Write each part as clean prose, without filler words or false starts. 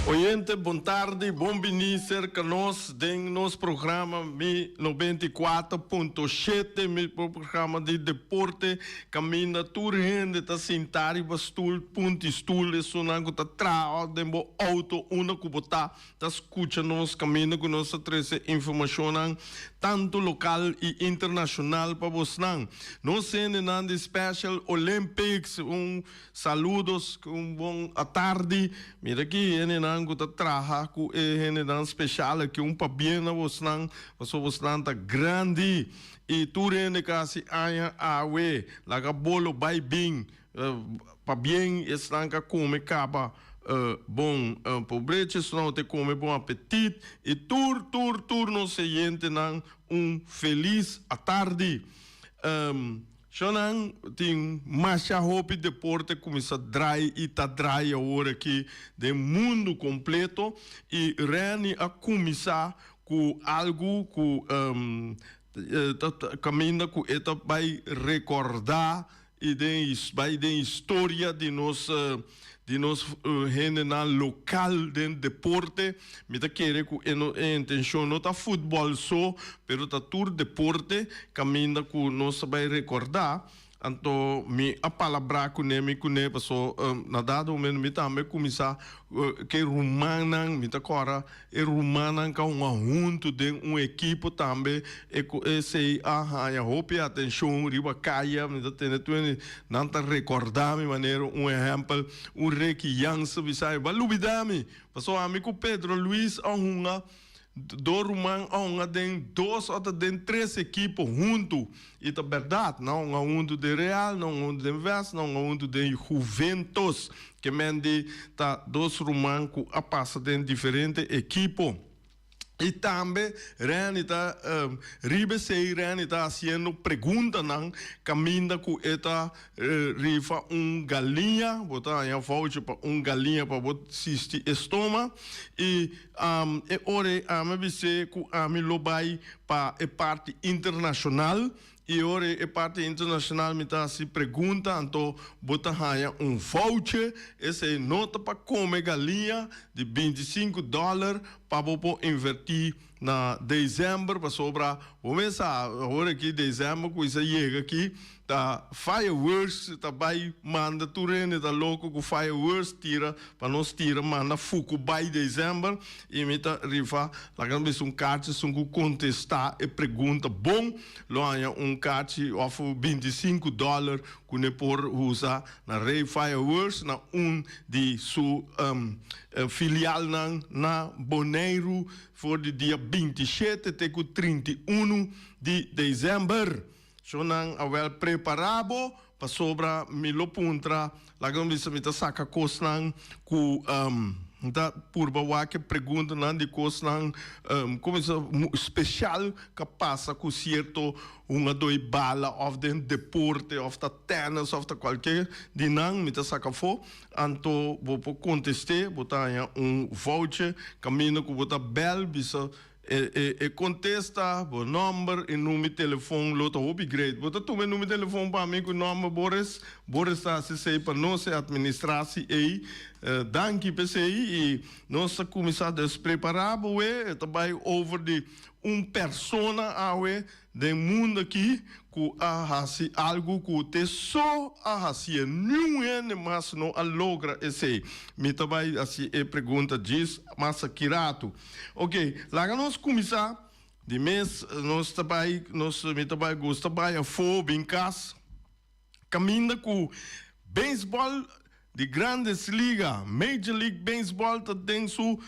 Oyente, bon tardi, bon bini cerca nos den nos programa Mi 94.7, mi programa di deporte, caminda tur hende ta sinta riba stoel, punti stoel, esunnan cu ta traha den bo auto, unda cu bo ta, ta scucha nos caminda cu nos ta trece informacionnan tanto local y internacional pa bosnan. Nos hendenan di Special Olympics, un saludos, un bon atardi. Mira aki hendenan cu ta traha cu e hendenan special aki, un pabien na bosnan, pasobra bosnan ta grandi y tur hende casi aña awe laga bolo bay bin. Pabien esnan ka kome kaba bon pobrechi, esnan te kome bon apetit i tur tur tur nos seyentenan un felis atardi. Shonnan tin masha hopi deporte kuminsá drai i ta drai awor aki den mundu kompleto i Renny a kuminsá ku algu ku ta kaminda ku e ta bai rekordá I den bai den historia di nos di nos hendenan lokal den deporte. Mi ta kere ku e no e intenshon no ta futbòl so, pero ta tur deporte kaminda ku nos ta bai rekordá. Anto mi a palabrá kuné mi kuné paso na dado momento mi tambe kuminsá ke rumannan mi ta kòrda E rumannan ka hunga huntu den un ekipo tambe. E ku esei a haña hopi atenshon riba kaya. Mi ta tende tur hende nan ta rekordá mi manera un ehèmpel un Ricky Jansen bisa mi, Bo a lubidá mi! Pasobra ami ku Pedro Luis a hunga, dos ruman a hunga den dos òf ta den tres ekipo huntu. I ta bèrdat, nan a hunga huntu den Real, nan a hunga huntu den West, nan a hunga huntu den Juventus. Ke men di ta dos ruman ku a pasa den diferente ekipo. I tambe Renny ta riba esei Renny ta hasiendo preguntanan kaminda ku e ta rifa un galiña, bo ta haña voucher pa un galiña pa bo sisti e stoma. I e ora ei ami a bis'é ku ami lo bai pa e parti internashonal i ora e parti internashonal mi ta hasi pregunta anto bo ta haña un voucher, esei no ta pa kome galiña di 25 dòler pa bo por invertí na desèmber pasobra bo mes sa awor aki desèmber ku isa yega aki ta fireworks ta bai manda tur hende ta loko ku fireworks tira pa nos tira manda fuku bai desèmber i mi ta rifa laga nos bisa un karchi esun ku kontestá e pregunta bon lo haña un karchi òf 25 dòler ku ne por usa na Rey Fireworks na un di su filialnan na Boneiru for di dia 27 te ku 31 di desèmber. Shonnan a wèl prepará bo, pasobra mi lo puntra, laga mi bisa mi ta saka kosnan ku mi ta purba wak e preguntanan di kosnan komo bisa speshal ka pasa ku sierto hungadó i bala òf den deporte òf ta tènis òf ta kualke di nan mi ta saka afó, anto bo por kontest'é, bo ta haña un voucher kaminda ku bo ta bèl bisa E kontesta, bo nòmber i number di telefon lo ta hopi great. Bo ta tuma e number di telefon pa mi ku nòmber Boris? Boris ta hasi esei pa nos, e administrasi ei. Danki p'esei i nos ta kuminsá dus prepará bo we. E ta bai over di un persona awe Den mundu aki ku a hasi algu ku te so a hasié, niun hende mas no a logra esei. Mi ta bai hasi e pregunta djis mas aki ratu. Oke, laga nos kuminsá. Di mes nos ta bai, nos, mi ta bai gusta bai afó bin kas. Kaminda ku beisbòl di Grandes Liga, Major League Baseball, ta den su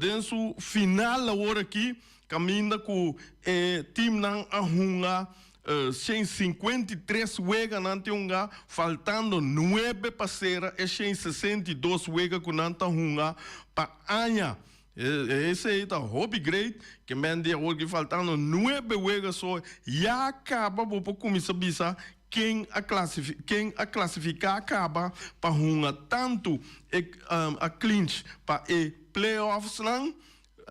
den su final awor aki, kaminda ku e timnan a hunga 153 wega nan tin hunga, faltando nuebe pa sera e 162 wega ku nan ta hunga pa aña. Esei ta hopi great, ke men di awor ki faltando nuebe wega so ya kaba bo por kuminsa bisa ken a ken a klasifiká kaba pa hunga tantu e a clinch pa e playoffs nan,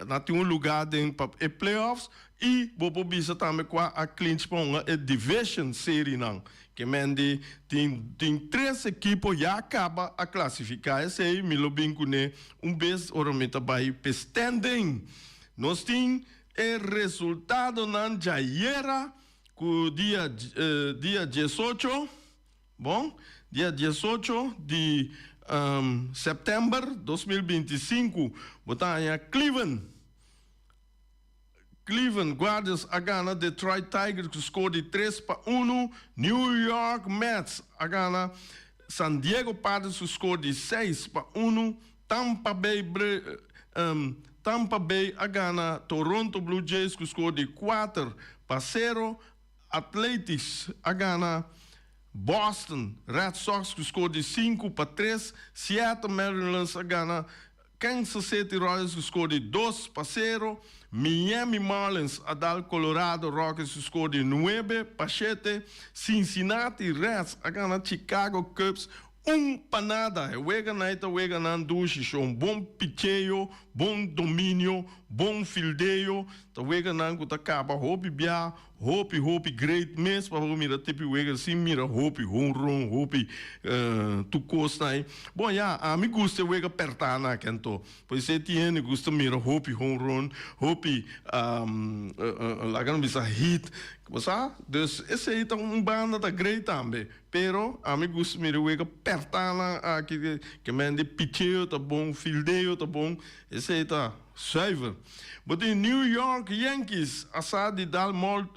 nan tin un lugá den pa e playoffs i bo por bisa tambe kua a clinch pa hunga e division serie nan. Ke men di tin tin tres ekipo ya kaba a klasifiká. Esei mi lo bin kuné un bes ora mi ta bai p'e standing. Nos tin e resultadonan djayera ku dia dia 18. Bon, dia 18 di sèptèmber 2025 bo ta haña Cleveland. Cleveland Guardians a gana Detroit Tigers ku skor di 3-1. New York Mets a gana San Diego Padres ku skor di 6-1. Tampa Bay Tampa Bay a gana Toronto Blue Jays ku skor di 4-0. Athletics a gana Boston Red Sox ku skor di 5-3. Seattle Mariners a gana Kansas City Royals ku skor di 2-0. Miami Marlins a dal Colorado Rockies ku skor di 9-7. Cincinnati Reds a gana Chicago Cubs 1-0. E weganan ei ta weganan dushi shon. Bon picheo, bon dominio, bon fildeo. Ta weganan ku ta kaba hopi bia, hopi hopi great mes pa bo mira tipi wega sin mira hopi honron, hopi tur kosnan ei. Bon ya, ami gusta e wega pèrtá nan aki anto. Pues e tin hende gusta mira hopi honron, hopi laga nan bisa hit, bo sa? Dus esei ta un banda ta great tambe. Pero ami gusta mira e wega pèrtá nan aki ke men di picheo ta bon, fildeo ta bon, esei ta zuiver. Bo tin New York Yankees a sa di dal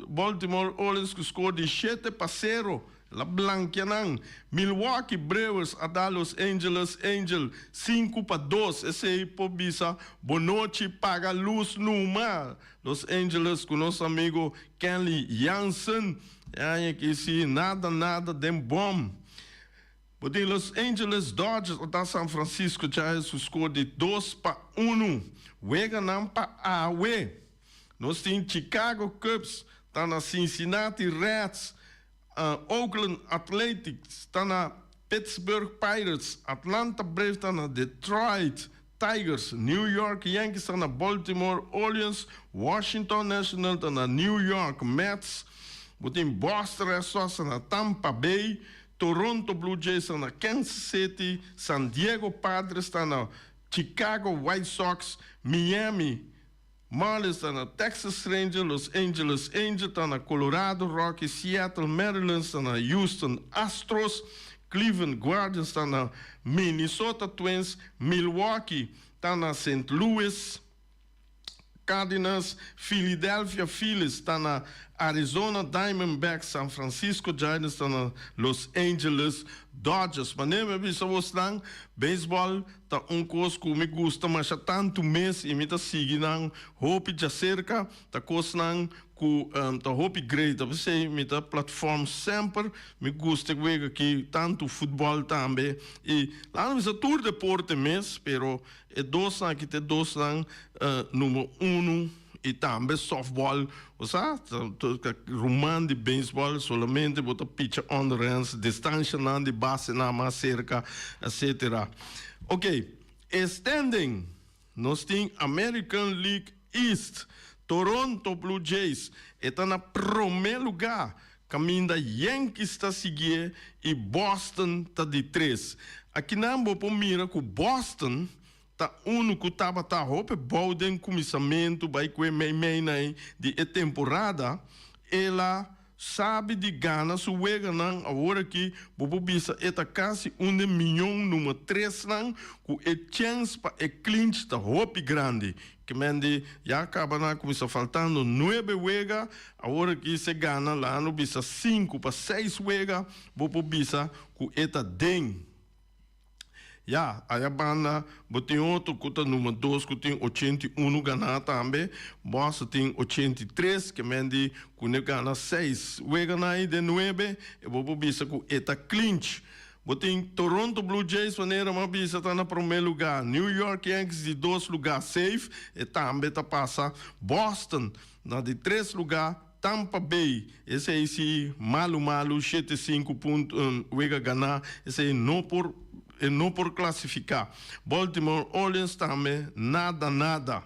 Baltimore Orioles ku skor di 7-0. El a blankia nan. Milwaukee Brewers a dal Los Angeles Angels 5-2. Esei por bisa bonochi paga lus numa. Los Angeles ku nos amigo Kenley Jansen. E aña aki si nada nada den bom. Bo tin Los Angeles Dodgers a dal San Francisco Giants ku skor di 2-1. Weganan pa awe. Nos tin Chicago Cubs ta na Cincinnati Reds, Oakland Athletics ta na Pittsburgh Pirates, Atlanta Braves ta na Detroit Tigers, New York Yankees ta na Baltimore Orioles, Washington Nationals ta na New York Mets, bo tin Boston Red Sox ta na Tampa Bay, Toronto Blue Jays ta na Kansas City, San Diego Padres ta na Chicago White Sox, Miami Marlins ta na Texas Rangers, Los Angeles Angels ta na Colorado Rockies, Seattle Mariners ta na Houston Astros, Cleveland Guardians ta na Minnesota Twins, Milwaukee ta na St. Louis Cardinals, Philadelphia Phillies ta na Arizona Diamondbacks, San Francisco Giants ta na Los Angeles Dodgers. Manera mi a bisa bosnan, beisbòl ta un kos ku mi gusta masha tantu mes i mi ta sigui nan hopi djaserka. Ta kosnan ku ta hopi great. Ta p'esei mi ta platform semper. Mi gusta e wega aki, tantu futbòl tambe i laga mi bisa tur deporte mes, pero e dosnan aki ta e dosnan number uno. I tambe softball, bo sa, ta ruman di baseball, solamente bo ta picha on the runs, distancianan di basenan mas cerca, etcetera. Ok, e standing, nos tin American League East, Toronto Blue Jays, e ta na prome lugar, caminda Yankees ta siguié y Boston ta di tres. Akinan bo por mira cu Boston ta unu ku tabata hopi bou den kuminsamentu bai ku e meimeinan di e temporada. El a sabi di gana su weganan. Awor aki bo por bisa e ta kasi un den miyon number tresnan ku e chèns pa e clinch ta hopi grandi. Kemendi ya kaba nan a kuminsá faltando nuebe wega. Awor aki si e gana laga no bisa 5 pa 6 wega bo por bisa ku e ta den. Ya, aya banda bo tin otro ku ta number dos ku tin 81 ganá tambe. Boston tin 83, ke men di ku ne gana seis weganan ei den nuebe, e bo por bisa ku e ta clinch. Bo tin Toronto Blue Jays manera mi a bisa ta na promé lugá, New York Yankees di dos lugá safe, e tambe ta pasa Boston na di tres lugá. Tampa Bay, esei si malu malu 7-5 punto wega ganá, esei no por e no por klasifiká. Baltimore Orioles tambe nada nada.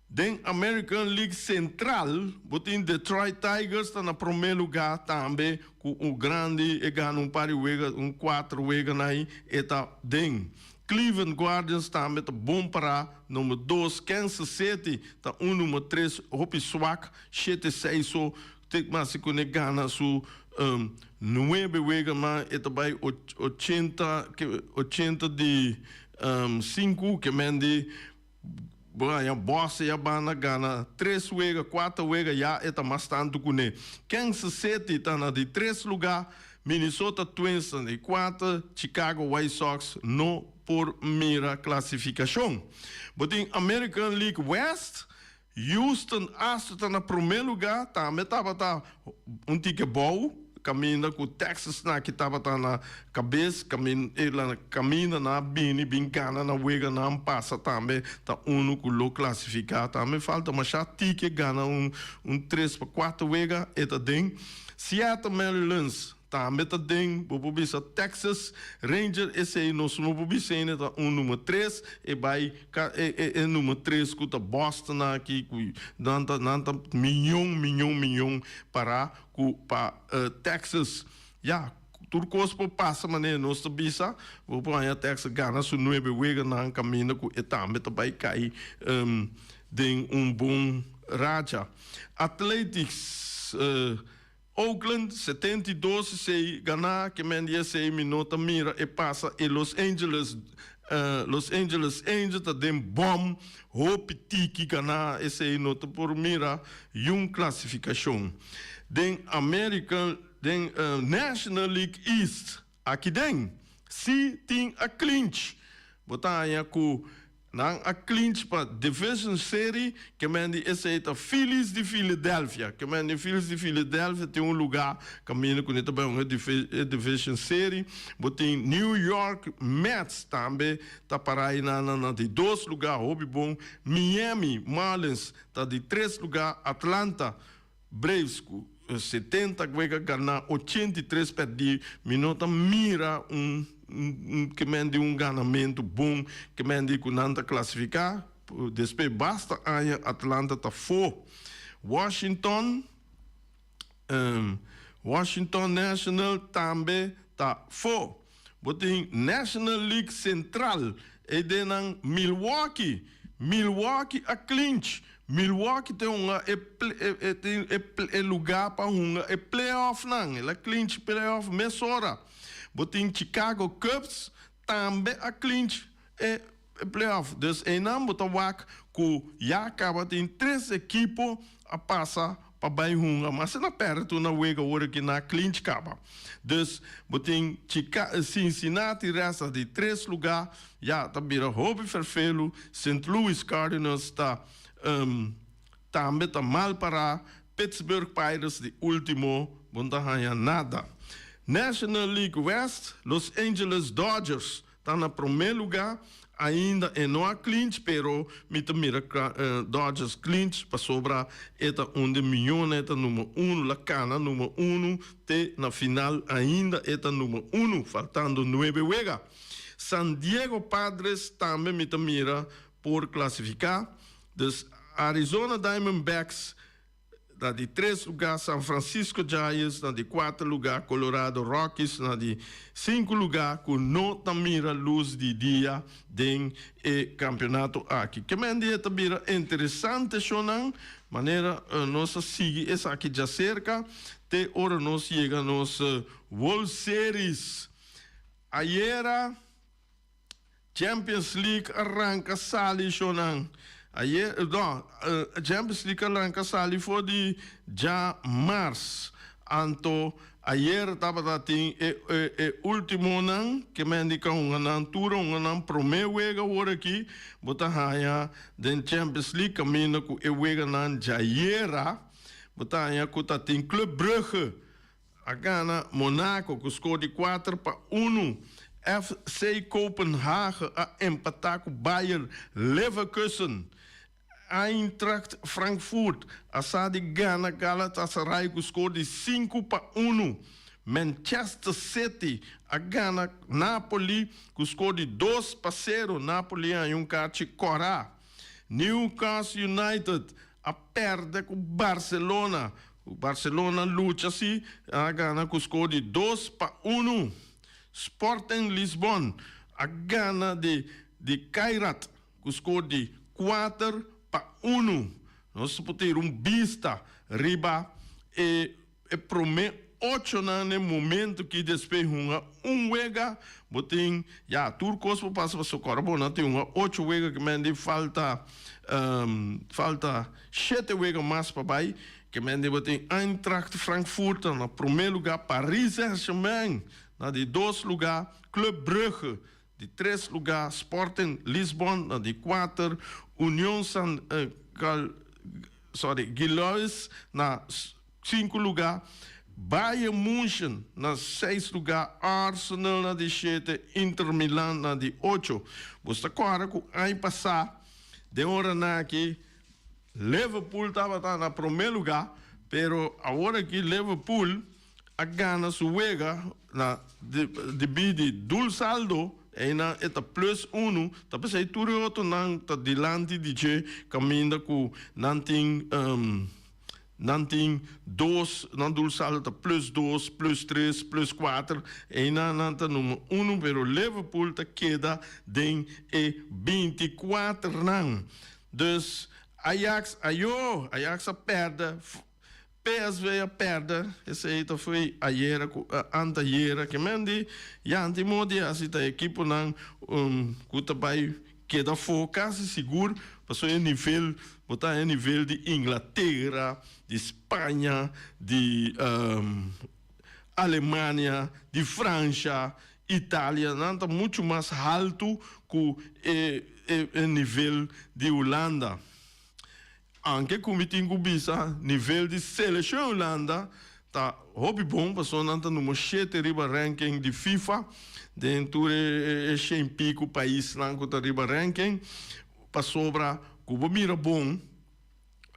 Den American League Central bo tin Detroit Tigers ta na prome luga tambe cu un grandi e gana un par di wega un cuater weganan ahi e ta den. Cleveland Guardians tambe ta bon para number dos, Kansas City ta un number tres hopi swak shete seis so te mas si cune gana su nuebe wega mas e ta bay ochenta ochenta di sinku ke men di Bo haña Boston ya banda gana tres wega, kuater wega ya e ta mas tantu kuné. Kansas City ta na di tres lugá, Minnesota Twins ta na di kuater, Chicago White Sox no por mira klasifikashon. Bo tin American League West, Houston Astros ta na promé lugá, tambe tabata un tike bou, kaminda ku Texas na ki tabata na kabes, kaminda nan a bini bin gana nan wega nan pasa tambe ta unu ku lo klasifiká tambe falta masha tike gana un un tres pa kuater wega e ta den Seattle Mariners Tambe ta den, bo por bisa Texas Ranger, esey nos no por bisa ainda, ta un numero tres, e bay ka e e e numero tres cu ta Boston aki cu nan ta nan ta miyon miyon miyon para cu pa Texas. Ya, tur cos por pasa manera nos ta bisa, bo por haña Texas gana su nuebe weganan caminda cu e tambe ta bay cay den un bon racha. Athletics. Oakland, 72 esey ganá ke men di esey mi no ta mira e pasa e Los Angeles Los Angeles Angels ta den bom hopi tiki ganá esey no ta por mira yun klasifikashon den American den National League East aki den si tin a clinch bo ta haña ku Nan a clinch pa Division Serie, ke men di esei ta Phillies di Philadelphia. Ke men di Phillies di Philadelphia tin un lugá kaminda ku nan ta bai hunga e Division Serie. Bo tin New York Mets tambe ta pará einan na di dos lugá, hopi bon. Miami Marlins ta di tres lugá, Atlanta Braves ku 70 wega ganá, 83 pèrdí. Mi no ta mira un ke men di un ganamentu bon ke men di ku nan ta klasifiká. Despues basta aña Atlanta ta fo. Washington, Washington National tambe ta fo. Bo tin National League Central, ei den nan Milwaukee. Milwaukee a clinch. Milwaukee ta hunga e e e e lugá pa hunga e playoffnan. El a clinch playoff mesora. Bo tin Chicago Cubs tambe a clinch e playoff. Dus einan bo ta wak ku ya kaba tin tres ekipo a pasa pa bai hunga. Ma asina pèrdè tur na wega ora ki nan a clinch kaba. Dus bo tin Chica Cincinnati resta di tres lugá ya ta bira hopi ferfelu. Sint Louis Cardinals ta tambe ta mal pará. Pittsburgh Pirates di último bo no ta haña nada. National League West, Los Angeles Dodgers Ta na promé lugá, ainda e no a clinch pero mi ta mira Dodgers clinch pasobra e ta un di miyonan e ta number uno la cana number uno te na final ainda e ta number uno faltando nuebe wega. San Diego Padres tambe mi ta mira por clasifica dus Arizona Diamondbacks Na di tres lugá San Francisco Giants, na di kuater lugá Colorado Rockies, na di sinku lugá ku no ta mira lus di dia den e kampionato aki. Kemen di e ta bira interesante shownan, manera nos a sigui esaki djaserka te ora nos yega nos World Series. Ayera. Champions League a ranka sali shownan ayer, no, Champions League a ranka sali for di dja mars, anto ayer tabata tin e e ultimonan ke men di ka hunga nan tur a hunga nan prome wega awor aki bo ta haña den Champions League kaminda ku e weganan djayera bo ta haña ku ta tin Club Brugge A gana Monaco ku skor di 4-1. FC Kopenhagen a empatá ku Bayer Leverkusen. Eintracht Frankfurt a sa di gana Galatasaray ku skor di 5-1. Manchester City a gana Napoli ku skor di 2-0. Napoli a haña un karchi kòrá. Newcastle United a perde ku Barcelona. Barcelona lucha si, a gana ku skor di 2-1. Sporting Lisbon a gana di di Kairat ku skor di 4-1. Nos por tira un bista riba e e promé ochonan na e momento ki despues hunga un wega, bo tin ya tur kos por pasa pasobra kòrda bo nan tin hunga ocho wega ke men di falta falta shete wega mas pa bai ke men di bo tin Eintracht Frankfurt na promé lugá, Paris Saint-Germain na di dos lugá, Club Brugge di tres lugá, Sporting Lisbon na di kuater, Union San sorry, Gillois na sinku lugá, Bayern München na seis lugá, Arsenal na di shete, Inter Milan na di ocho. Bo ta kòrda ku aña pasá den oranan aki Liverpool tabata na promé lugá, pero awor aki Liverpool a gana su wega na debí di doelsaldo, einan e ta plus unu, ta p'esei tur e otronan ta dilanti di dje kaminda ku nan tin nan tin dos, nan doelsaldo ta plus dos, plus tres, plus kuater, einan nan ta number unu, pero Liverpool ta keda den e 24nan. Dus Ajax ayo, Ajax a pèrdè. PSV a pèrdè, esei ta foi ayera ku antayera ke men di ya anti modi asi ta ekiponan ku ta bai keda afó kasi sigur pasobra e nivel bo ta e nivel di Inglatera, di Spaña, di Alemania, di Fransha, Italia nan ta muchu mas haltu ku e e nivel di Hulanda. Anke ku mi tin ku bisa nivel di seleshon Hulanda ta hopi bon pasobra nan ta numero shete riba ranking di FIFA den tur e shen piku paisnan ku ta riba ranking pasobra ku bo mira bon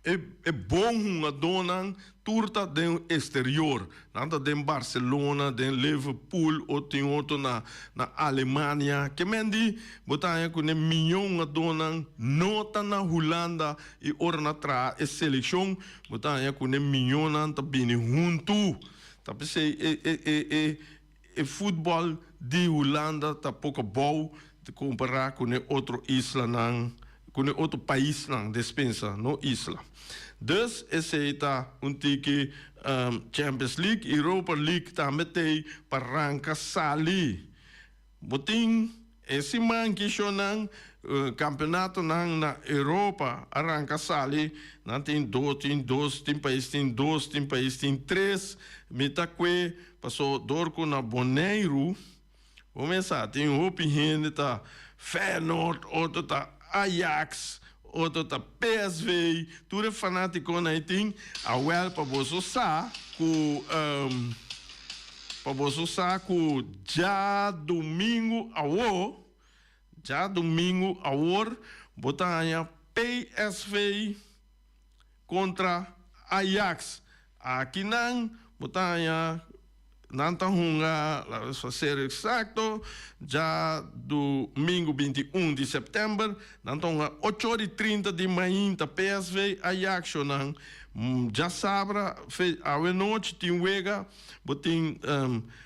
e bon hungadónan tur ta den exterior. Nan ta den Barcelona, den Liverpool o tin otro na na Alemania. Ke men di bo ta haña ku ne miñó hungadónan no ta na Hulanda i ora nan traha e selekshon bo ta haña ku ne miñónan ta bini huntu. Ta p'esei e e e e e futbòl di Hulanda ta poko abou kompará ku ne otro islanan, ku ne otro paisnan, despensa, no isla. Dus esei ta un tiki Champions League, Europa League tambe t'ei pa ranka sali. Bo tin e siman kishonnan kampeonatonan na Europa a ranka sali, nan tin dos, tin dos, tin pais tin dos, tin pais tin tres. Mi ta kue paso dor ku na Boneiru bo mesa tin hopi hende ta Feyenoord, otro ta Ajax, otro ta PSV, tur e fanatikonan ei tin. Awel pa boso sa ku pa boso sa ku djadumingu awo, djadumingu awor bo ta haña PSV kontra Ajax. Akinan bo ta haña nan ta hunga, laga nos ser eksakto, djadumingu 21 di sèptèmber, nan ta hunga ocho ora i trinta di mainta PSV Ajax nan. Djasabra awe nochi tin wega, bo tin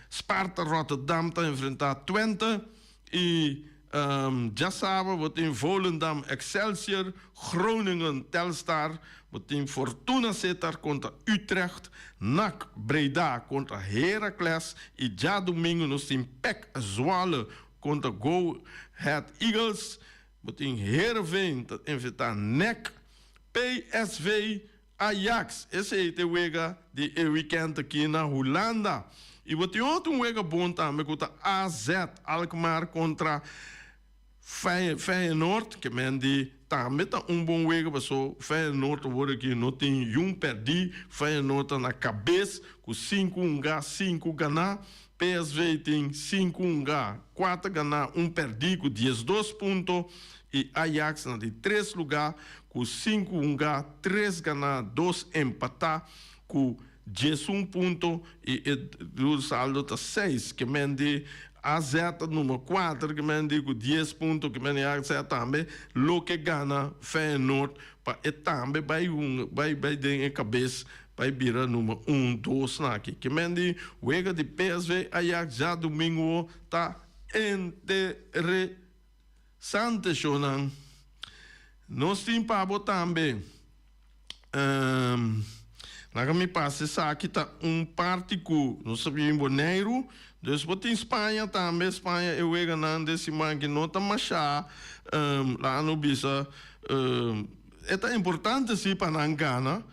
Sparta Rotterdam ta enfrentá Twente i Djasabra bo tin Volendam Excelsior, Groningen Telstar, bo tin Fortuna Sittard kontra Utrecht, NAC Breda kontra Heracles i djadumingu nos tin PEC Zwolle kontra Go Ahead Eagles, bo tin Heerenveen ta enfrentá NEC, PSV Ajax, esei ta e wega di e wikènt aki na Hulanda. I bo tin otro un wega bon tambe ku ta AZ Alkmaar kontra Feyenoord, ke men di tambe ta un bon wega paso Feyenoord awor aki no tin yun pèrdí, Feyenoord ta na kabes ku sinku hunga sinku ganá, PSV tin sinku hunga kuater ganá un pèrdí ku 12 punto i Ajax na di tres lugá ku sinku hunga tres ganá dos empatá ku 11 punto i e doelsaldo ta seis. Ke men di. AZ ta number 4 ke men di ku 10 punto ke men di AZ tambe lo ke gana Feyenoord pa e tambe bai hunga bai bai den e kabes bai bira number un dos na aki. Ke men di wega di PSV Ajax djadumingu ta interesante shownan. Nos tin pa bo tambe. Laga mi pasa esaki ta un parti ku nos ta biba in Boneiru, dus bo tin Spaña tambe, Spaña e weganan den siman ki no ta masha, laga no bisa, e ta importante si pa nan gana,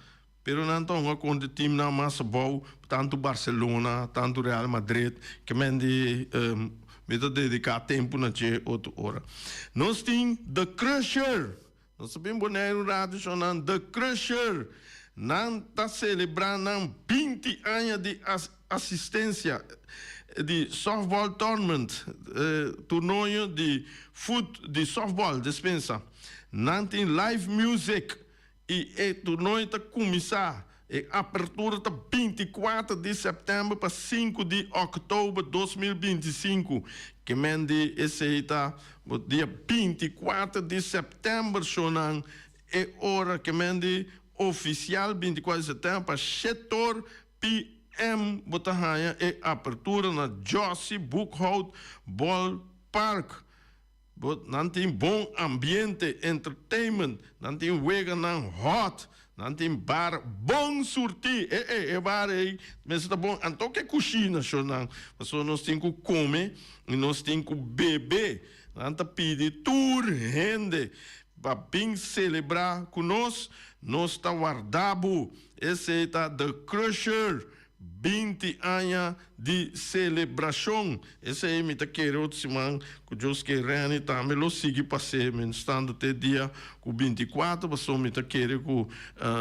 pero nan ta hunga kontra e teamnan mas abou, tantu Barcelona, tantu Real Madrid, ke men di mi ta dediká tempu na dje otro ora. Nos tin The Crusher. Nos ta bin Boneiru Radio Shownan The Crusher. Nan ta selebrá nan 20 aña di asistensia di softball tournament, turnoyo di fut di softball, despensa. Nan tin live music i e turnoyo ta kuminsá, e apertura ta 24 di sèptèmber pa 5 di òktober 2025. Ke men di esei ta Bo dia 24 di sèptèmber shownan e ora ke men di ofisial 24 di sèptèmber pa shetor PM bo ta haña e apertura na Jossy Boekhout Ball Park. Bo nan tin bon ambiente, entertainment, nan tin weganan hot, nan tin bar bon surtí. E e e bar ei mester ta bon anto ke kushina shownan pasobra nos tin ku kome I nos tin ku bebe. Nan ta pidi tur hende pa bin selebrá ku nos. Nos ta warda bo. Esei ta The Crusher, 20 aña di selebrashon. Esei mi ta kere otro siman ku Dios ke Renny tambe lo sigui pas'é menstando te dia ku 24 pasobra mi ta kere ku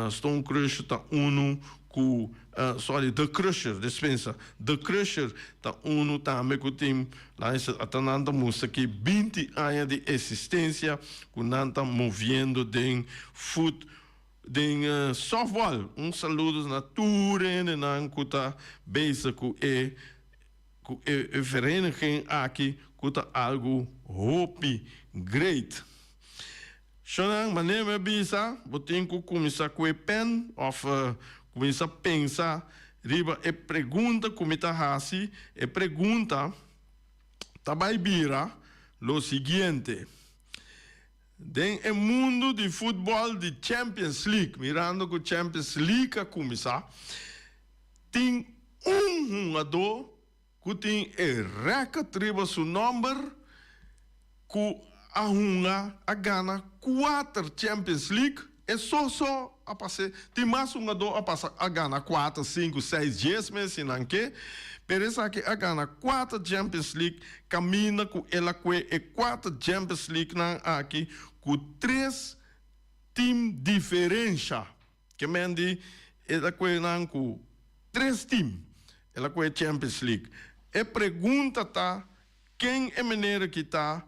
Stone Crusher ta unu ku sorry The Crusher despensa The Crusher ta unu tambe ku tin luister ata nan ta mustra ki 20 aña di existencia ku nan ta moviendo den foot den softball. Un saludos na tur hendenan ku ta bezig ku e ku e vereniging aki ku ta algu hopi great. Shonnan, manera mi a bisa, bo tin ku kuminsá ku e pen òf kuminsá pensa riba e pregunta ku mi ta hasi. E pregunta ta bai bira lo siguiente, Den e mundu di futbòl di Champions League, mirando ku Champions League a kuminsá, tin un hungadó ku tin e rèkòrt riba su nòmber ku a hunga a gana kuater Champions League, e so so a pas'é, tin mas hungadó a pasa a gana kuater, sinku, seis, dies mes si nan ke, pero esaki a gana kuater Champions League kaminda ku el a kue e kuater Champions League nan aki ku tres tim diferensha. Ke men di el a kue nan ku tres team el a kue Champions League. E pregunta ta ken e meneer aki ta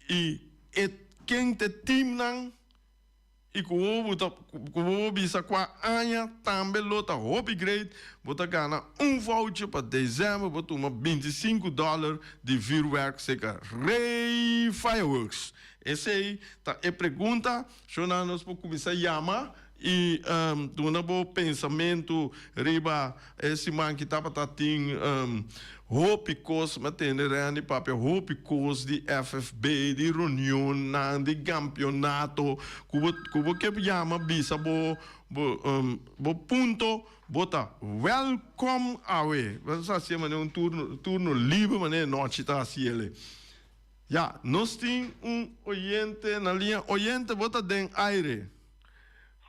y e ken ta e teamnan y ku bo ta ku bo bisa kua aña tambe lo ta hopi great bo ta gana un voucher pa december bo tuma 25 dollar di vuurwerk seka Rey Fireworks. Esey ta e pregunta. Shona nos por cuminsa yama y duna bo pensamentu riba e siman ki tabata tin hopi cos mi a tende Randy papia hopi cos di FFB di reunionnan di campeonato cu bo cu bo ke yama bisa bo bo bo punto bo ta welcome awe bo sa hacié manera un turno turno liber manera e nochi ta haciele. Ya, nos tin un oyente na liña. Oyente, bo ta den aire.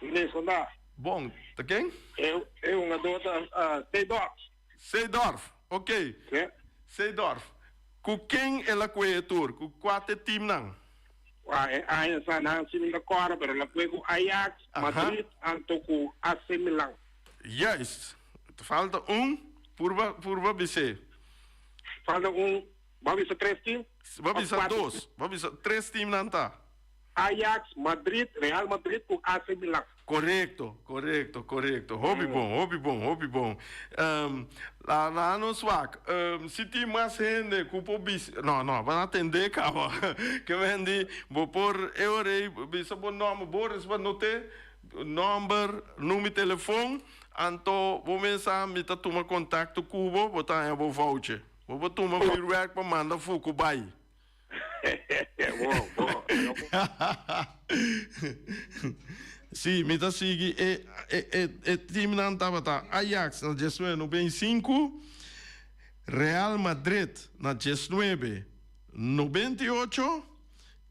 Inglés, kon ta? Bon, ta ken? E hungadó ta Seedorf. Seedorf, ok. Sí. Seedorf. Ku ken el a kue e tur? Ku kua t'e timnan? Wak, e aña sa nan si mi ta kòrda, pero el a kue ku Ajax, Madrid anto ku AC Milan. Juist. Ta falta un. Purba, purba bis'é. Falta un. Bo a bisa tres team? Bo a bisa dos. Bo a bisa tres team nan ta. Ajax, Madrid, Real Madrid ku AC Milan. Korekto, korekto, korekto. Hopi bon, hopi bon, hopi bon. La laga nos wak. Si tin mas hende ku por bisa, no, no, bo a tende kaba. Ke men di, bo por e ora ei bisa bo nòmber, Boris bo not'é, nòmber, number di telefon, anto bo mesa mi ta tuma kontakto ku bo, bo ta haña bo voucher. Bo por tuma vuurwerk pa manda fuku bai. Bo, bo. Sí, mi ta sigui e e e e teamnan tabata Ajax na diesnuebe 95, Real Madrid na 1998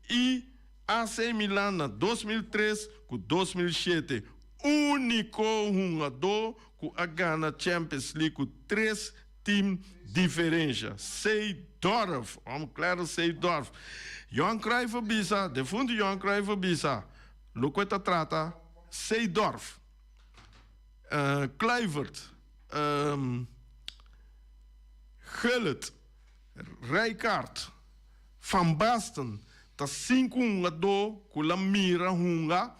i AC Milan na 2003 ku 2007. Úniko hungadó ku a gana Champions League ku tres Team diferensha. Seedorf, hòmber Clarence Seedorf. Johan Cruijff a bisa, defuntu Johan Cruijff a bisa, loke ta trata Seedorf, Kluivert, Gullit, Rijkaard, Van Basten ta sinku hungadó ku la mira hunga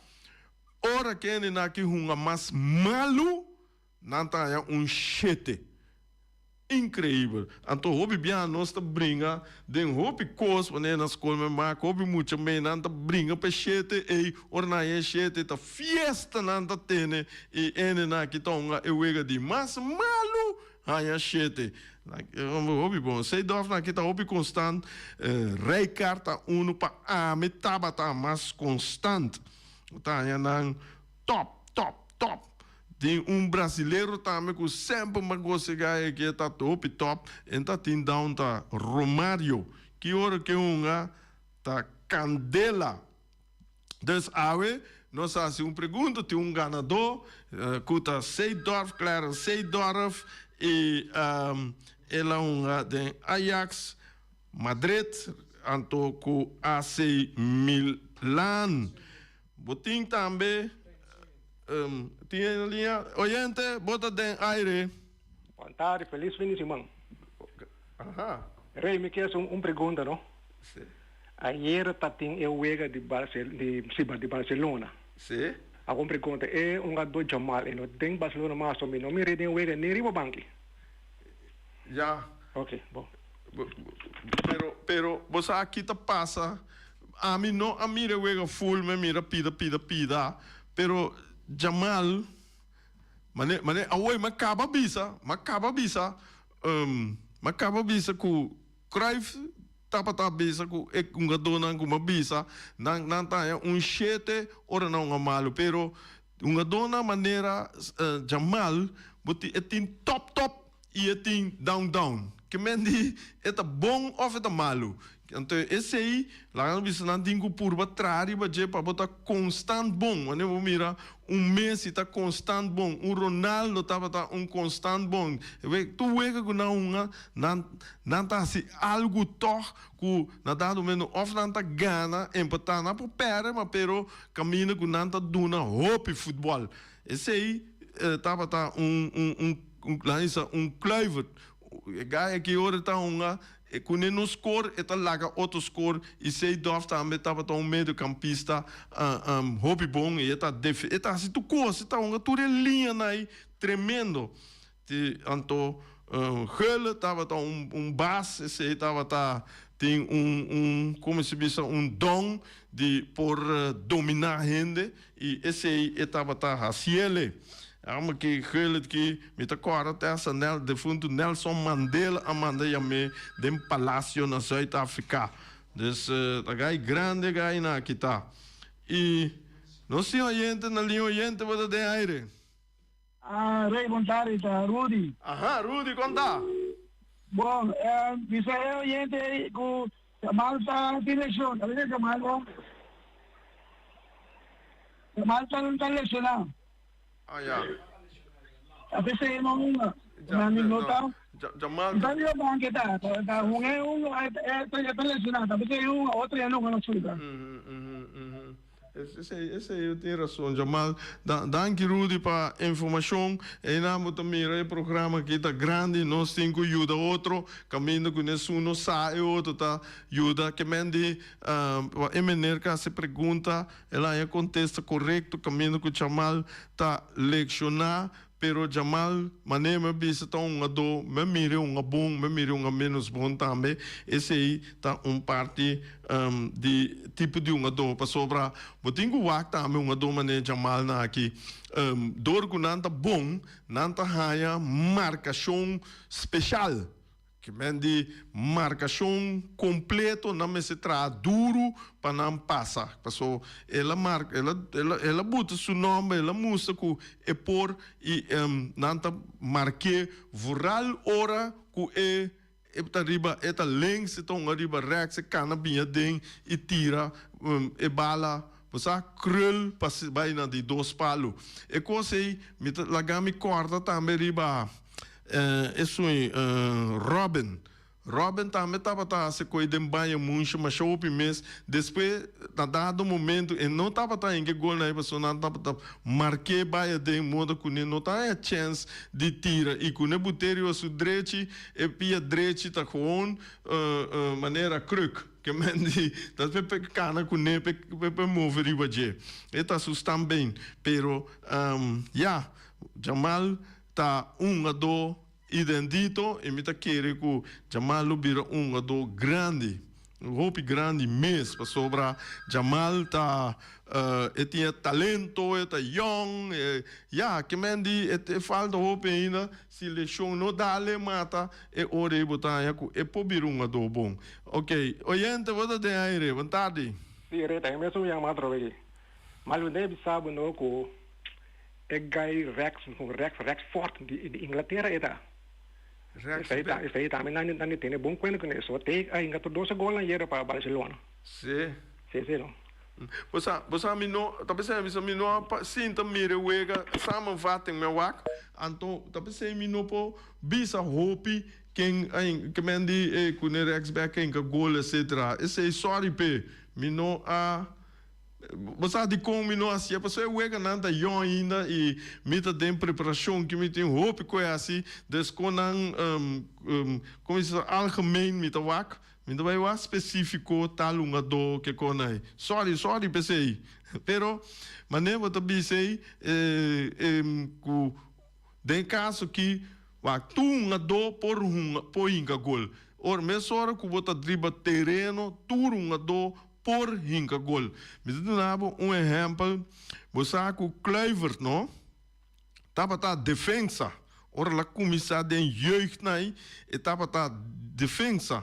ora kende nan ki hunga mas malu. Nan ta haña un shete. Increibel. Anto hopi biaha nos ta bringa den hopi kos wanneer na skol men mak hopi mucha mee nan ta bringa pa e shete ey ora nan haña e shete ta fiesta nan ta tene y ene nan aki ta hunga e wega di mas malu haña shete. Hopi bon. Seedorf nan aki ta hopi constant. Rijkaard ta uno pa ami tabata mas constant. Ta haña nan top top top. Tin un brasilero tambe ku semper m'a gosega e ke ta hopi top en ta tin down ta Romario. Ki ora ke hunga ta kandela. Dus awe nos a hasi un pregunta, tin un ganadó ku ta Seedorf, Clarence Seedorf i el a hunga den Ajax, Madrid anto ku AC Milan. Bo tin tambe tin e liña oyente bo ta den aire. Bon tardi, felis fin di siman. Aha. Rey, mi kier haci un pregunta no. Si. Ayer ta tin e wega di Barce di si di Barcelona. Si. Awo un pregunta, e hungador Jamal e no den Barcelona mas o mi no mira den wega ni riba banki. Ya. Ok, bon. Pero, pero bo sa ki ta pasa? Ami no a mira e wega full, mi a mira pida, pida, pida. Pero Jamal, mane, mane awor mi a kaba bisa, mi a kaba bisa, mi a kaba bisa ku Cruyff tabata bisa ku e hungadónan ku mi a bisa, nan, nan ta haña un shete ora nan hunga malu. Pero hungadónan manera Jamal, bo tin, e tin top, top. I e tin down down. Ke men di e ta bon of e ta malu. Anto esei laga nos bisa nan tin ku purba traha riba dje pa bo ta konstant bon. Wanneer bo mira un Messi ta konstant bon, un Ronaldo tabata un konstant bon. Tur wega ku nan hunga nan nan ta hasi algu tog ku na dado momento of nan ta gana, empatá, nan por pèrdè ma pero kaminda ku nan ta duna hopi futbòl. Esei tabata un un un un laga bisa un Kluivert. E guy aki ora e ta hunga e kuné no score e ta laga otro score i Seedorf tambe tabata un mediocampista hopi bon i e ta defe e ta hasi tur kos e ta hunga tur e liñanan ei tremendo. Ti anto Gullit tabata un un bas esei tabata tin un un como si bisa un don di por domina hende y esei e tabata haciele. Amo ki Gullit ki mi ta corda te hasta Nel defunto Nelson Mandela a manda yam'e den palacio na Zuid Africa. Dus ta gai grande gai na aki ta. Y nos tin oyente na liña oyente bo ta den aire. Ah, Rey, bon tardi, ta Rudy. Aha, Rudy, kon ta? Bon, eh, bisa e oyente ei ku Jamal ta tin lesion. Ta bisa Jamal bo? Jamal ta ta lesioná. Ah, ya. Ta bisa e no hunga. Na mi no ta. Jamal ta. Ta riba banki ta. Ta hunga e hunga, e ta lesioná. Ta bisa e hunga, otro ya no hunga na suga. Mhm, mhm, mhm. Esei, esei tin rason, Jamal. Da, danki Rudy pa informashon. Einan bo ta mira e programa aki ta grandi, nos tin ku yuda otro, kaminda ku nesun no sa e otro ta yuda. Ke men di e meneer ku hasi pregunta, el a haña kontesta korekto kaminda ku Jamal ta lekshoná. Pero Jamal, manera mi a bisa ta un adó, mi a mira un a bon, mi a mira un a menos bon tambe. Esei ta un parti di tipo di un adó, pasobra bo tin ku wak tambe un adó manera Jamal nan aki. Dor ku nan ta bon, nan ta haña markashon speshal. Ke men di markashon kompleto nan mester traha duru pa nan pasa. Paso el a marka, el a, el a, el a buta su nòmber, el a mustra ku e por i nan ta mark'é vooral ora ku e e ta riba, e ta links, e ta hunga riba rèks, e kana biña aden i tira e bala, bo sa, krul pa bai na di dos palu. E kos ei mi ta laga mi kòrda tambe riba. Esun Robin. Robin tambe tabata hasi koe den baña munsha masha hopi mes. Despues na dado momento e no tabata hinka e gol na e pasobra nan tabata mark'é bai aden moda ku ne no ta haña chèns di tira i ku ne buterio a su drechi e pia drechi ta gewoon manera kruk ke men di ta pe kana kuné pe pe move riba dje. E ta su stambeen pero ya Jamal Ta un hungadó idendito i mi ta kere ku Jamal lo bira un hungadó grandi, hopi grandi mes, pasobra Jamal ta e tin e talento, e ta yòn, e ya, ke men di e falta hopi ainda, si leshon no dal e mata e ora ei bo ta haña ku e por bira un hungadó bon. Oke, oyente bo ta den aire, bon tardi. Sí, Rita, e mesun yama atrobe aki. Mas lo debe sa bo no ku E guy Rex, Rex, Rexford di di Inglatera e ta. Rex Esei ta, esei tambe nan nan di tene bon kuenta kuné. So te a hinka tur dos e golnan yera pa Barcelona. Sí. Sí, sí no. Bo sa, bo sa mi no, ta p'esei mi bisa mi no a pa sinta mira e wega samenvatting mi a wak, anto ta p'esei mi no por bisa hopi ken a hin, ke men di e kuné Rex back a hinka gol etcetera. Esei sorry p'e, mi no a. Bo sa dikon mi no hasié? Pasobra e weganan ta yòn ainda i mi ta den preparashon ki mi tin hopi ku e hasi. Dus kon nan, kon mi sa, algemeen mi ta wak, mi ta bai wak spesífiko tal hungadó ke kon ei. Sòri, sòri p'esei. Pero manera bo ta bisa ei, ku den kaso ki wak tur hungadó por hunga, por hinka gol. Ora, mesora ku bo ta driba tereno, tur hungadó por hinka gol. Mi ta duna bo un ehèmpel, bo sa ku Kluivert no tabata defensa ora el a kuminsá den jeugd ei e tabata defensa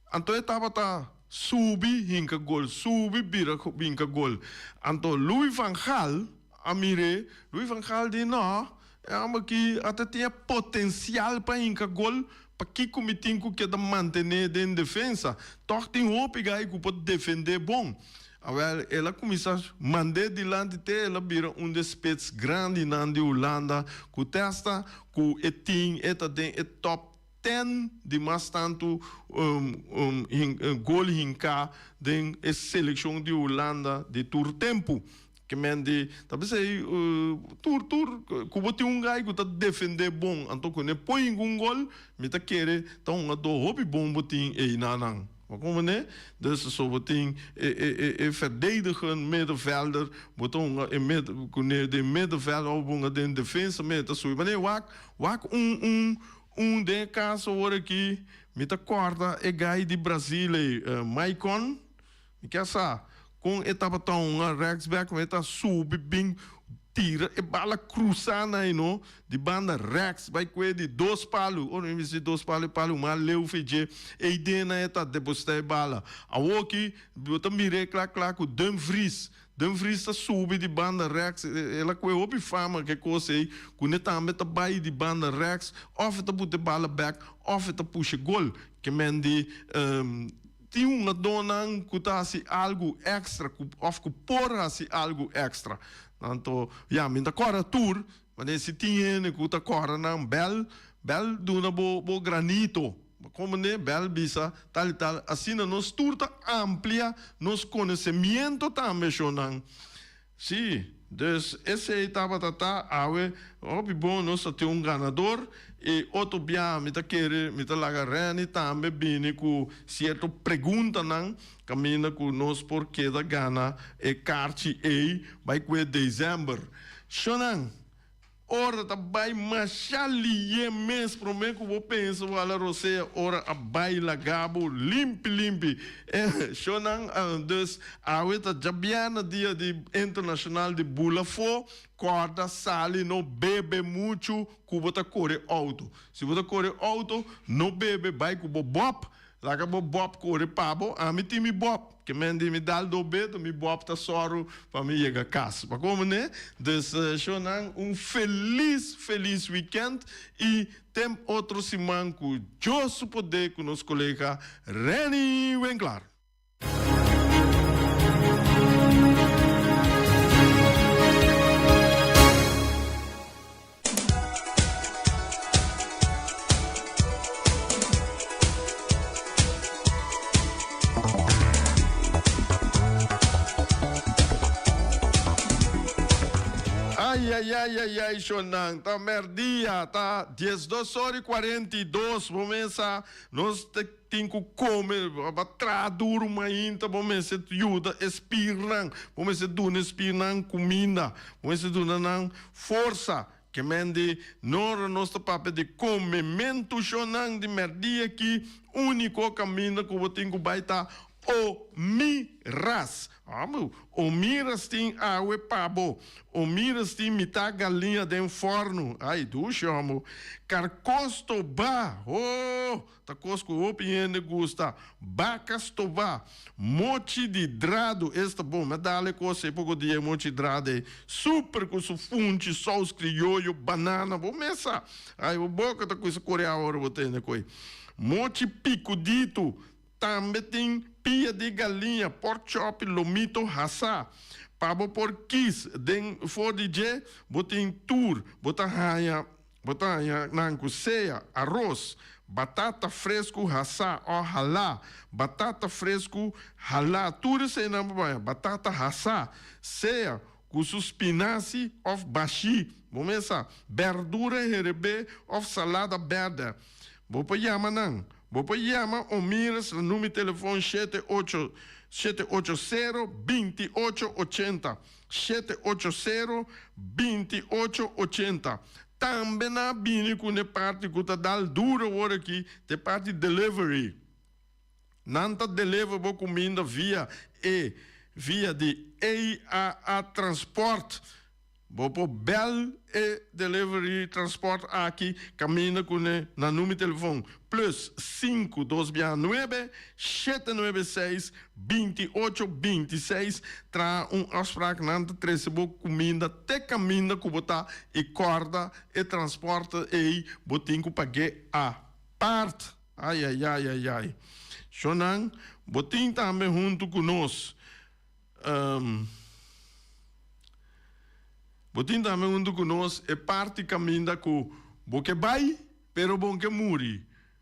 anto e tabata subi hinka gol subi bira hinka gol anto Louis van Gaal a mir'é Louis van Gaal di no e hòmber aki ata tin e potensial pa hinka gol Pakiko mi tin ku keda mantené den defensa? Tòg tin hopi gai ku por defendé bon. Awèl, el a kuminsá mand'é dilanti te el a bira un di e spits grandinan di Hulanda ku te asta ku e tin e ta den e tòp ten di mas tantu gol hinká den e selekshon di Hulanda di tur tempu. Ke men di ta p'esei tur tur ku bo tin un gai ku ta defendé bon anto ku ne poi ningun gol mi ta kere ta un adó hopi bon bo tin einanan. Bo komprendé? Dus so bo tin e e e e verdedigen middenvelder bo ta hunga e mid ku ne den middenveld òf bo hunga den defensa me ta subi. Manera wak wak un un un den e kaso awor aki mi ta kòrda e gai di Brazil ei Maicon. Mi kier sa kon e tabata hunga rechtsback mi ta subi bin tira e bala crusa na e no di banda rechts bai cue di dos palu ora mi bisa di dos palu e palu mas leu fe dje eyden na e ta deposita e bala awoki bo ta mira e cla cla cu Dumfries Dumfries ta subi di banda rechts el a cue hopi fama ke cos ey cune tambe ta bai di banda rechts of e ta buta e bala bek of e ta pusha gol ke men di Tin hungadónan ku ta hasi algu èkstra ku òf ku por hasi algu èkstra. Anto, ya, mi ta kòrda tur, manera si tin hende ku ta kòrda nan, bèl, bèl duna bo bo granito. Como ne bel bisa tal y tal, asina nos tur ta amplia nos conocimiento tambe shownan. Si, dus esey tabata ta awe hopi bon nos ta tin un ganador y otro bia mi ta kere mi ta laga Renny tambe bini cu cierto preguntanan caminda cu nos por keda gana e karchi ey bay cue december. Shownan. Ora ta bai masha liye mes prome ku bo pensa bo hala rosea ora a bai laga bo limpi limpi. E shownan dus awe ta djabièrnè dia di internashonal di bula afó, kòrda sali no bebe muchu ku bo ta kore outo. Si bo ta kore outo no bebe bai ku bo bòp Laga bo bòp kore pa bo, ami tin mi bòp. Ke men di mi dal do beto, mi bòp ta sòru pa mi yega kas. Pa komo ne? Dus shownan un felis felis wikènt i tem otro siman ku Dios su poder ku nos kolega Renny Winklaar. Ayayayayay shonnan ta merdia ta 12 ora y 42 bo mesa nos ta tin ku kome bo traha duru mainta bo mester yuda e spirnan bo mester duna e spirnan kuminda bo mester duna nan forsa. Ke men di nora nos ta papia di komementu shonnan di mèrdia ki úniko kaminda ku bo tin ku bai ta Omiras. Amo, Omiras tin awe pa bo. Omiras tin mitá galiña den fòrnu. Ai, dushi amo. Karkó stobá. Ho! Ta kos ku hopi hende gusta. Baka stobá. Mochi di dradu, esta bon. Mi a dal e kos ei poko dia, e mochi dradu ei. Super ku su funchi, sous krioyo, banana. Bo mes sa. Ai, bo boka ta kusa kore awa ora bo tende koi. Mochi pikuditu. Tambe tin pia di galiña, pork chop, lomito hasá. Pa bo por kis den for di dje, bo tin tur. Bo ta haña. Bo ta haña nan ku sea aros, batata fresku hasá o halá, batata fresku halá, tur eseinan bo haña, batata hasá, sea ku su spinasi òf bashí, bo mes sa, bèrdura herebé òf salada bèrdè. Bo por yama nan. Bo por yama Omiris na number telefon shete ocho, shete ocho sero, binti ocho ochenta. 780 28 80. Tambe nan a bini ku ne parti ku ta dal duro awor aki, ta e parti delivery. Nan ta deliver bo kuminda via e via di AAA Transport. Bo por bel e delivery transport aki kaminda ku ne na number telefon plus sinku dos bia nuebe shete nuebe seis binti ocho binti seis. Traha un afspraak nan ta trese bo kuminda te kaminda ku bo ta i kòrda e transporte ei bo tin ku pag'é apart. Ayayayayay. Shonnan bo tin tambe huntu ku nos. Bo tin tambe huntu ku nos e parti kaminda ku bo ke bai, pero bo ke muri.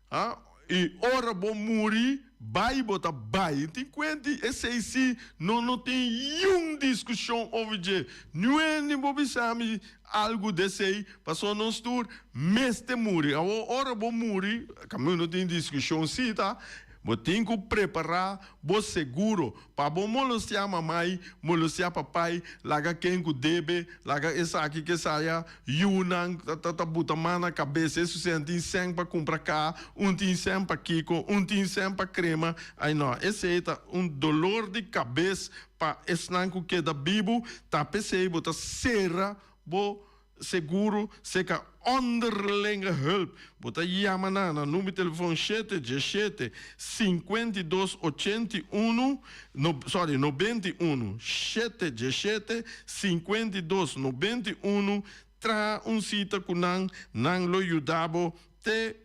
Ha? I ora bo muri, bai bo ta bai. Tin kuenti esei si no no tin yun diskushon over dje. Niun bo bisa mi algu desei, pasobra nos tur mester muri. Awor ora bo muri, kaminda no tin diskushon si ta, bo tin ku prepará bo seguro. Pa bo molostiá mamai, molostiá papai, laga ken ku debe, laga esaki ke esaya, yunan ta ta buta man na kabes, esu sèn tin sèn pa kumpra ka, un tin sèn pa kiko, un tin sèn pa krema, ai no, esei ta un dolor di kabes pa esnan ku keda bibu, ta p'esei bo ta sera bo Seguro seka onderlinge hulp. Bo ta yama na na number telefon shete djeshete 52 81 no sorry 91 shete djeshete 52 91 traha un sita ku nan nan lo yuda bo te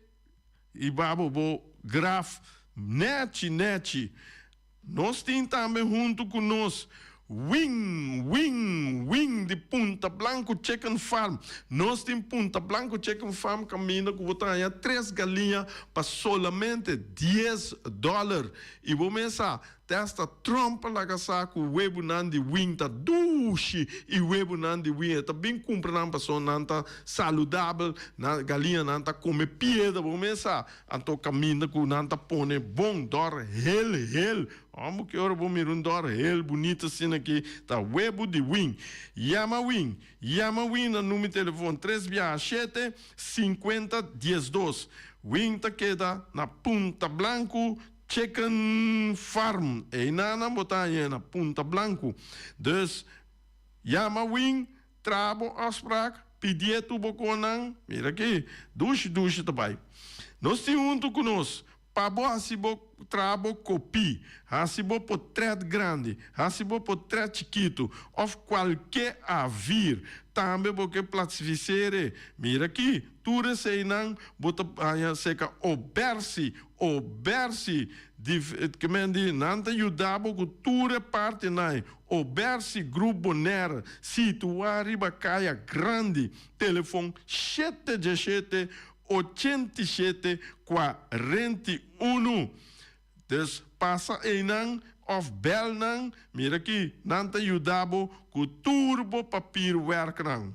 hiba bo bo graf nechi nechi. Nos tin tambe huntu ku nos. Wing, wing, wing di Punta Blanco Chicken Farm. Nos tin Punta Blanco Chicken Farm kaminda ku bo ta haña tres galiña pa solamente dies dòler. I bo mes sa, te hasta Trump a laga sa ku webunan di wing ta dushi i webunan di wing e ta bin kumpra nan pasobra nan ta saludabel, nan galiñanan ta kome piedra, bo mes sa. Anto kaminda ku nan ta pone bon dòr hel hel. Amo ki ora bo mira un dòr hel bunita asina aki ta webu di win. Yama win, yama win na number telefon tres biaha shete, sinkuenta, diesdos. Win ta keda na Punta Blanku Chicken Farm. Einan nan bo ta hañ'e na Punta Blanku. Dus yama win, traha bo afspraak, pidié tur bo konan. Mira aki, dushi dushi ta bai. Nos tin huntu ku nos Pa bo hasi bo traha bo kopí, hasi bo potrèt grandi, hasi bo potrèt chikitu òf kualke avir, tambe bo ke platsifisere. Mira aki, tur eseinan bo ta haña serka Obersi, Obersi di ke men di nan ta yuda bo ku tur e partinan ei. Obersi Group Bonaire, situá riba Kaya Grandi, telefon shete djeshete 87 41. Dus pasa einan of bel nan, mira aki, nan ta yuda bo ku tur bo papierwerknan.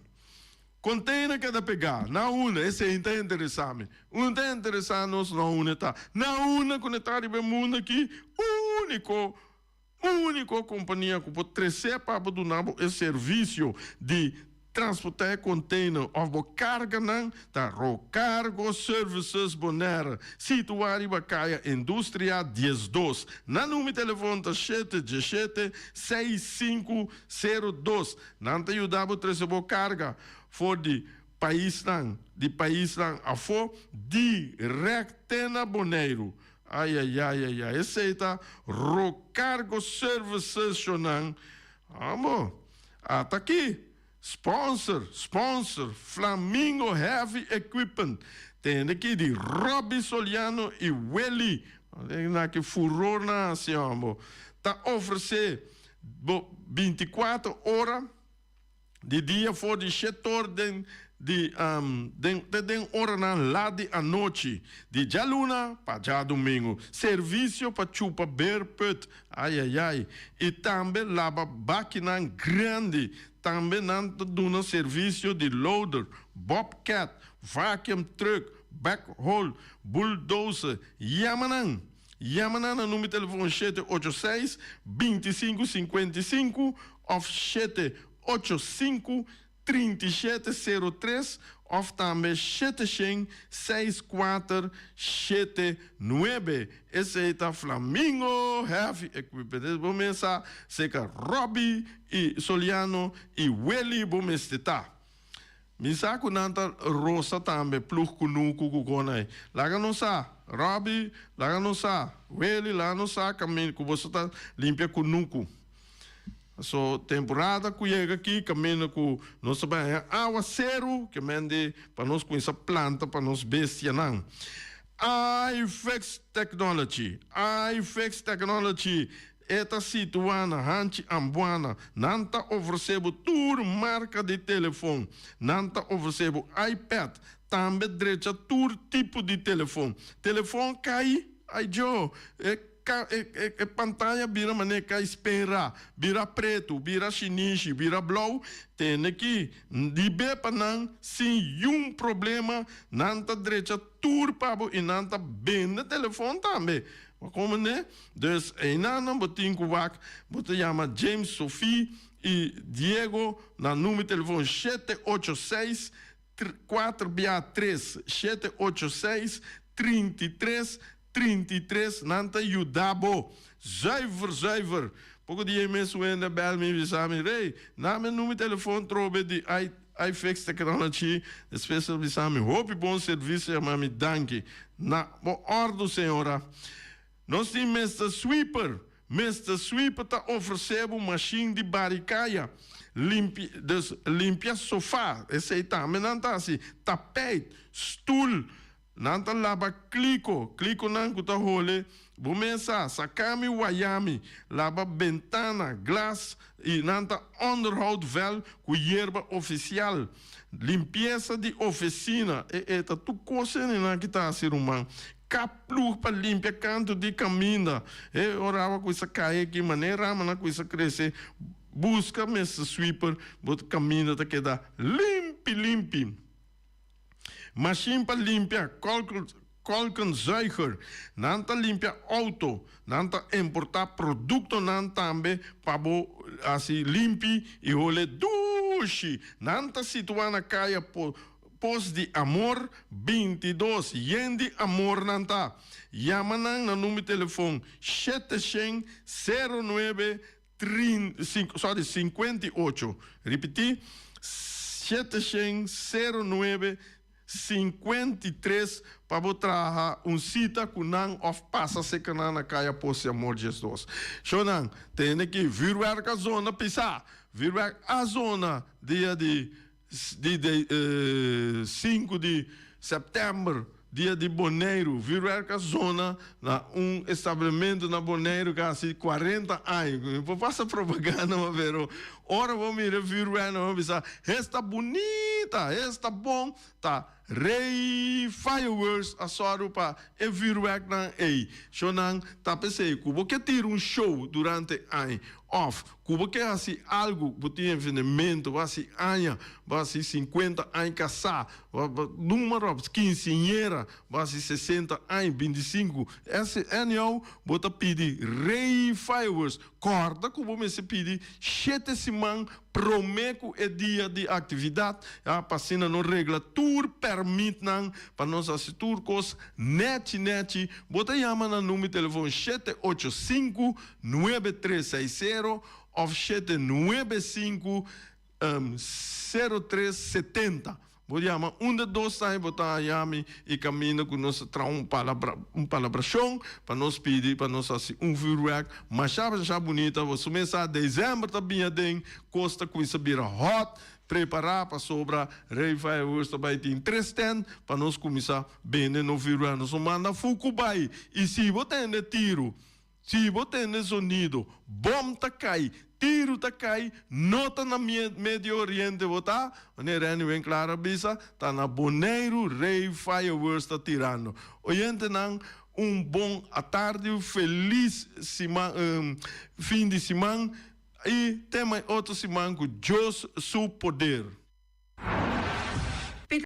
Container keda pegá, na unda? Esei ta interesá mi. Unda ta interesá nos na unda ta? Na unda ku no ta riba e mundu aki? Úniko, úniko kompania ku por tresé pa bo duna bo e servisio di transportá e container òf bo karganan ta Rocargo Services Bonaire, situá riba Kaya Industria 12. Nan number di telefòn ta shete diesshete, seis sinku sero dos. Nan ta yuda bo trese bo karga for di paisnan di paisnan afó dirèkt te na Boneiru. Ayayayaya, esei ta Rocargo Services shonnan. Amo, ata aki, sponsor, sponsor, Flamingo Heavy Equipment. Tende aki di Robby Soliano y Willy. Na ki furor nan hasi amo. Ta ofrece bo binticuatro ora. Di dia for di shetor den di den te den oranan lat di anochi, di djaluna pa djadumingu. Servisio pa chupa beerput, ayayay, i tambe laba bakinan grandi. Tambe nan ta duna servisio di loader, bobcat, vacuum truck, backhoe, bulldozer. Yama nan! Yama nan na number telefon 786 25 55 of 785 37 03 of tambe 700 64 79. Esey ta Flamingo Heavy Equipment. Es bo mesa seca Robbie y Soliano y Willy bo mester ta. Mi sa ku nan ta rosa tambe, plug kunuku ku kon ei. Laga nos sa, Robbie, laga nos sa, Willy, laga nos sa kaminda ku boso ta limpia kunuku. So, temporada ku yega aki, kaminda ku nos ta bai haña awa seru, ke men di pa nos kuminsá planta pa nos bestianan. iFix Technology, iFix Technology, E ta situá na Hanchi Ambuana. Nan ta ofresé bo tur marka di telefon. Nan ta ofresé bo iPad. Tambe drecha tur tipo di telefon. Telefon kai? Ai djo! E e e pantaya bira manera kai spera, bira pretu, bira shinishi, bira blou. Tene ki di be pa nan sin yun problema. Nan ta drecha tur pa bo i nan ta bende telefon tambe. Bo komende? Dus einanan bo tin ku wak, bo ta yama James, Sophie i Diego na number telefon shete ocho seis, kuater bia tres, shete ocho seis, 33, 33, nan ta yuda bo. Zuiver, zuiver. Poko di ei mes un hende a bel mi i bisa mi, Rey, na mi number telefon trobe di i iFix Technology, despues el bisa mi hopi bon servicio, yama mi danki. Na bo ordu señora. Nos tin Mister Sweeper. Mister Sweeper ta ofrece bo machine di bari caya, limpi, dus limpia sofa, esey tambe nan ta haci, tapijt, stoel. Nan ta laba kliko, klikonan ku ta hole bo mesa, sakami wayami, laba bentana, glas i nan ta onderhoud vel ku yerba ofisial. Limpiesa di ofisina, e e ta tur kos nan ki ta hasi ruman. Kap plug pa limpia kantu di kaminda. E ora awa kuminsa kai aki, manera ramanan kuminsa krese, buska mester sweeper, bo kaminda ta keda limpi limpi. Mashin pa limpia kolkenzuiger, nan ta limpia outo, nan ta importá produktonan tambe pa bo hasi limpi i hole dushi. Nan ta situá na kaya Pos di Amor 22. Yen di amor nan ta. Yama nan na number telefon 700 09 sorry, 58. Ripití, 700 09 53 pa bo traha un sita ku nan òf pasa serka nan na Kaya Pos di Amor 12. Shownan, tende ki vuurwerk a zona pisá. Vuurwerk a zona dia di di de 5 di sèptèmber, dia di Boneiru. Vuurwerk a zona na un establimiento na Boneiru kasi 40 aña. Mi por pasa propaganda, ma pero ora bo mira vuurwerk nan bo bisa, esta bunita, esta bon, ta Rey Fireworks a sòru pa e vuurwerknan ei. Shownan ta p'esei ku bo ke tira un show durante aña òf ku bo ke hasi algu, bo tin evenemento, bo hasi aña, bo hasi 50 aña kasá, numa ròp, kinseñera, bo hasi 60 aña, 25, anyhow, bo ta pidi Rey Fireworks. Kòrda ku bo mester pidi shete siman promé ku e dia di aktividat, ya, pa asina nos regla tur pèrmitnan pa nos hasi tur kos nèchi nèchi. Bo ta yama na number di telefòn 785 9360 òf 795 0370. Bo yama un de dos tai bo ta haña mi i kaminda ku nos ta traha un palabra un palabrashon pa nos pidi pa nos hasi un vuurwerk masha masha bunita. Bo su mes sa desèmber ta biña den kos ta kuminsa bira hòt. Prepará pasobra Rey Fireworks ta bai tin tres tènt pa nos kuminsá bende no vuurwerk. Nos no manda fuku bai i si bo tende tiru. Si bo tende zonido, bom ta kai, tiru ta kai, no ta na Medio Oriente bo ta, manera Renny Winklaar a bisa, ta na Boneiru Rey Fireworks ta tirando. Oyentenan, un bon atardi, un felis siman, fin di siman, i te mai otro siman ku Dios su poder.